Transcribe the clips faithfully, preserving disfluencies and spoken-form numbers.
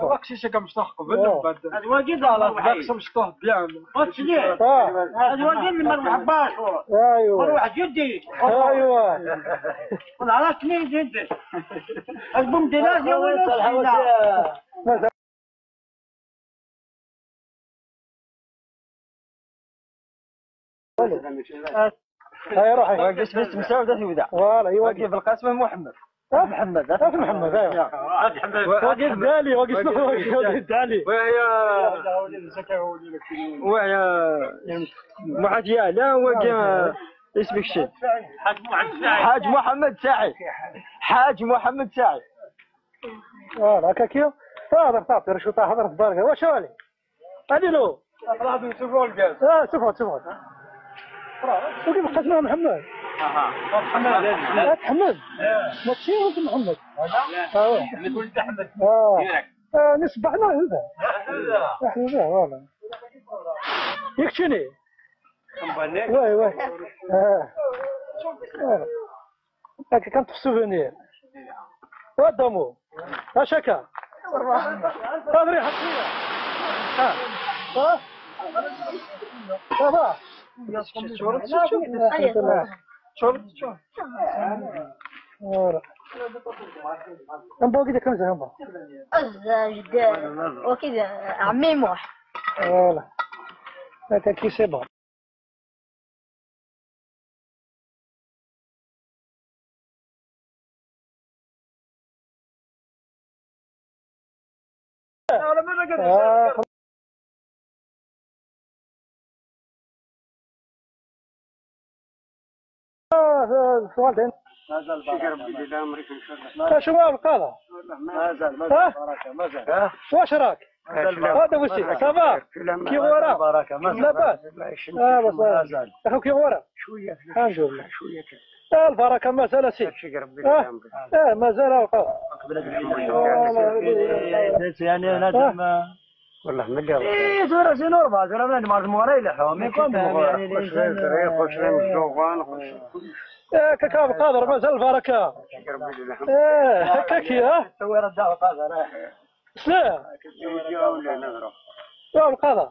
واقسي شي كمشطح قبل، آه. من بعد هاد واجد الله خلاص، يحييك. باقسي مشطوح بيان. واش ليه؟ آه. هاد واجد اللي ما نحبهاش. ايوه. روح جدي. ايوه. والله راك ليه جدي. البوم ديال يا ولد. هاي روحي. واقف بس مساو ذات يبدا. فوالا، ايوا. واقف بالقاسم محمد. ها؟ محمد، ها؟ هات محمد، ايوا. هات محمد. واقف دالي، واقف شنو؟ واقف دالي. ويا، ويا محمد يا لا، ويا اسمك شي؟ حاج محمد سعيد. حاج محمد سعيد. حاج محمد سعيد. اه، هكا كيف؟ هذا صافي، راه شو طاح، هذا في بركه. واش هو علي؟ الو. خلاص نشوفوا الكاس. اه، شوفوا، شوفوا. وكيف بقى اسمه محمد؟ اها. محمد. آه، محمد. ماشي ولد محمد. اه، وي. ولد احمد. اه. ديريكت. آه، نصبحنا هذا. احنا ذا والله. يكشني. وي، وي. اه. آه. هاكا كانت في السوفونير. وا دامو. اش هكا؟ هذا ريحة شوية. ها؟ ها؟ صافا؟ شوف، شوف، شوف. شوف، شوف. فوالا. نبغى كده كم زهمة. الزاجدان. وكذا عمي موح. فوالا. هاكا كي سي بون. آه، آه، سؤال تاني. مازال بركة، مازال. شو ما القضاء؟ مازال، مازال ها؟ بركة، مازال. ها؟ واش راك؟ مازال بركة. هذا وسي، مازال. صافا؟ كي غورا؟ بركة، مازال. لاباس؟ لا، يشم آه، بس مازال. أخو كي غورا؟ شوية. الحمد لله. شوية. آه، البركة مازال سي. هادشي ربي آه. يعاونك. آه، مازال القضاء. قبل هاد الحمد لله. آه، يعني أنا آه. تما والله ما قال. ايه، زوره سي نورمال، زوره بنادم عرض مورا يلحقها، مي كوم يعني، يعني، واش الانسان غير، واش غير مزوغان، واش آه، كاكا عبد القادر، مازال البركة. ربي يلحم. آه، هكاك يا. تصور الدار القادر، آه. سلام. يا ولا نهضروا. يا عبد القادر.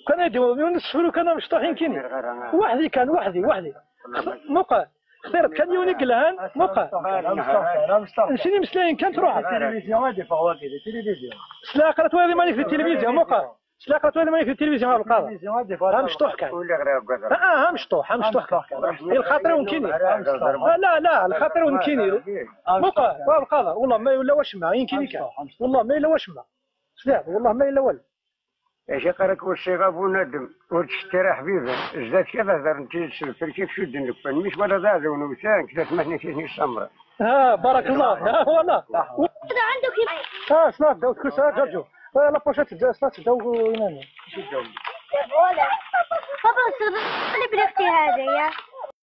كان يديو، يونس شهور كان مشطوحين كيني. غير، غير، غير. وحدي كان، وحدي، وحدي. والله ما موقع. خسرت كان يوني قلهان، موقع. لا، مش طاحة، لا، مش طاحة. نسيني مسلاين كانت روحها. التلفزيون، هادي فهو كذا، التلفزيون. سلا قرات وهذه ماني في التلفزيون، موقع. سلا قرات وهذه ماني في التلفزيون، هذا القاضي. التلفزيون، هادي فهو ها مشطوح كان. اه، ها مشطوح، ها مشطوح كان. الخاطر وين كيني؟ آه، لا، لا، الخاطر وين كيني؟ موقع، هذا القاضي. والله ما ولا واش ما، يمكن كان. والله ما الا واش ما. سلا، والله ما الا والو. اش قالك والصيغه بنادم وتشتري حبيبه؟ زاد كيف هضر انت؟ السلفر كيف شو دنك؟ مش ولا ذا ذو نوسان كذا ثمانية كيسني السمره. ها، بارك الله. ها، والله. هذا عنده كيف؟ ها، سنات داو تكون سنات جرجو. ها، لا بوشيت دا، سنات داو ينامي. بابا، استغفر لي بلي اختي هذه يا.